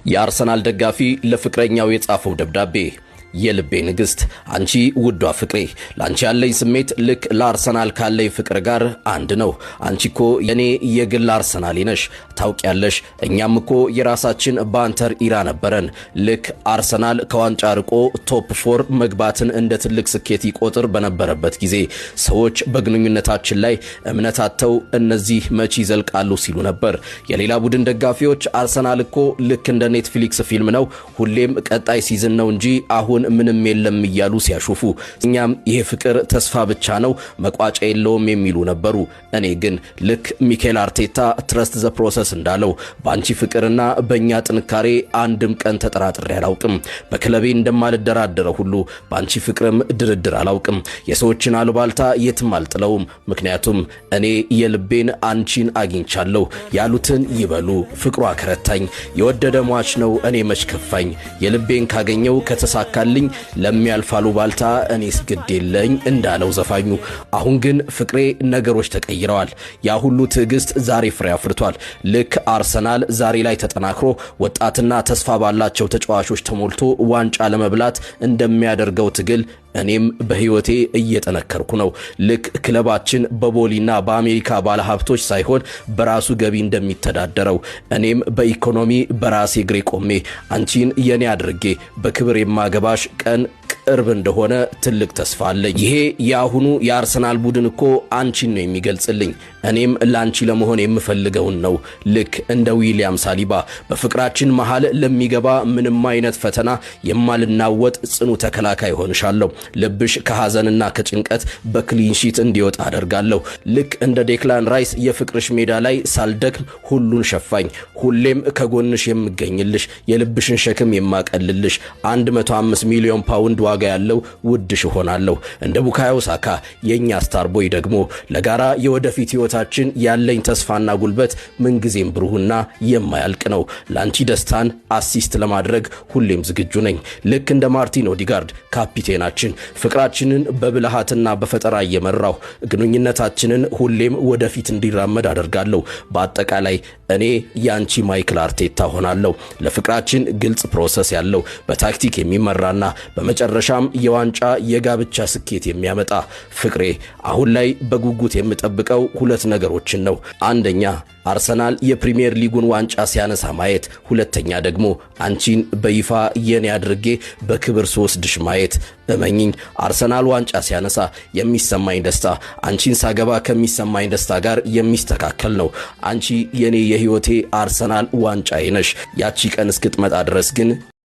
የአርሰናል ደጋፊ ለፍቅረኛው የጻፈው ደብዳቤ። የልቤ ንግሥት፣ አንቺ ውዷ ፍቅሬ፣ ለአንቺ ያለኝ ስሜት ልክ ለአርሰናል ካለኝ ፍቅር ጋር አንድ ነው። አንቺ እኮ የኔ የግል አርሰናሌ ነሽ። ታውቂያለሽ፣ እኛም እኮ የራሳችን banter era ነበረን። ልክ አርሰናል ከዋንጫ ርቆ top four መግባትን እንደ ትልቅ ስኬት ይቆጥር በነበረበት ጊዜ ሰዎች በግንኙነታችን ላይ እምነት አጥተው እነዚህ መቼ ይዘልቃሉ ሲሉ ነበር። የሌላ ቡድን ደጋፊዎች አርሰናል እኮ ልክ እንደ Netflix ፊልም ነው፣ ሁሌም ቀጣይ season ነው እንጂ አሁን ምንም የለም እያሉ ሲያሾፉ፣ እኛም ይሄ ፍቅር ተስፋ ብቻ ነው፣ መቋጫ የለውም የሚሉ ነበሩ። እኔ ግን ልክ ሚኬል አርቴታ "trust the process" እንዳለው በአንቺ ፍቅርና በእኛ ጥንካሬ አንድም ቀን ተጠራጥሬ አላውቅም። በክለቤ እንደማልደራደረው ሁሉ በአንቺ ፍቅርም ድርድር አላውቅም። የሰዎችን አሉባልታ የትም አልጥለውም። ምክንያቱም እኔ የልቤን አንቺን አግኝቻለሁ። ያሉትን ይበሉ፣ ፍቅሯ ከረታኝ። የወደደ ሟች ነው፣ እኔ መች ከፋኝ። የልቤን ካገኘው ከተሳካልኝ ለሚያልፍ አሉባልታ እኔስ ግድ የለኝ እንዳለው ዘፋኙ። አሁን ግን ፍቅሬ ነገሮች ተቀይረዋል። ያ ሁሉ ትዕግስት ዛሬ ፍሬ አፍርቷል። ልክ አርሰናል ዛሬ ላይ ተጠናክሮ ወጣትና ተስፋ ባላቸው ተጫዋቾች ተሞልቶ ዋንጫ ለመብላት እንደሚያደርገው ትግል እኔም በሕይወቴ እየጠነከርኩ ነው። ልክ ክለባችን በቦሊና በአሜሪካ ባለሀብቶች ሳይሆን በራሱ ገቢ እንደሚተዳደረው እኔም በኢኮኖሚ በራሴ እግሬ ቆሜ አንቺን የኔ አድርጌ በክብር የማገባሽ ቀን ቅርብ እንደሆነ ትልቅ ተስፋ አለኝ። ይሄ የአሁኑ የአርሰናል ቡድን እኮ አንቺን ነው የሚገልጽልኝ። እኔም ለአንቺ ለመሆን የምፈልገውን ነው። ልክ እንደ ዊሊያም ሳሊባ በፍቅራችን መሃል ለሚገባ ምንም አይነት ፈተና የማልናወጥ ጽኑ ተከላካይ ሆንሻለሁ። ልብሽ ከሐዘንና ከጭንቀት በ clean sheet እንዲወጣ አደርጋለሁ። ልክ እንደ ዴክላን ራይስ የፍቅርሽ ሜዳ ላይ ሳልደክም ሁሉን ሸፋኝ፣ ሁሌም ከጎንሽ የምገኝልሽ፣ የልብሽን ሸክም የማቀልልሽ፣ 105 ሚሊዮን ፓውንድ ዋጋ ያለው ውድሽ እሆናለሁ። እንደ ቡካዮ ሳካ የእኛ star boy ደግሞ ለጋራ የወደፊት ሕይወታችን ያለኝ ተስፋና ጉልበት ምንጊዜም ብሩህና የማያልቅ ነው። ለአንቺ ደስታን assist ለማድረግ ሁሌም ዝግጁ ነኝ። ልክ እንደ ማርቲን ኦዲጋርድ ካፒቴናችን ፍቅራችንን በብልሃትና በፈጠራ እየመራሁ ግንኙነታችንን ሁሌም ወደፊት እንዲራመድ አደርጋለሁ። በአጠቃላይ እኔ ያንቺ ማይክል አርቴታ ሆናለሁ። ለፍቅራችን ግልጽ process ያለው፣ በታክቲክ የሚመራና በመጨረሻም የዋንጫ የጋብቻ ስኬት የሚያመጣ። ፍቅሬ፣ አሁን ላይ በጉጉት የምጠብቀው ሁለት ነገሮችን ነው። አንደኛ አርሰናል የፕሪሚየር ሊጉን ዋንጫ ሲያነሳ ማየት፣ ሁለተኛ ደግሞ አንቺን በይፋ የኔ አድርጌ በክብር ስወስድሽ ማየት። እመኚኝ፣ አርሰናል ዋንጫ ሲያነሳ የሚሰማኝ ደስታ አንቺን ሳገባ ከሚሰማኝ ደስታ ጋር የሚስተካከል ነው። አንቺ የኔ የህይወቴ አርሰናል ዋንጫዬ ነሽ። ያቺ ቀን እስክትመጣ ድረስ ግን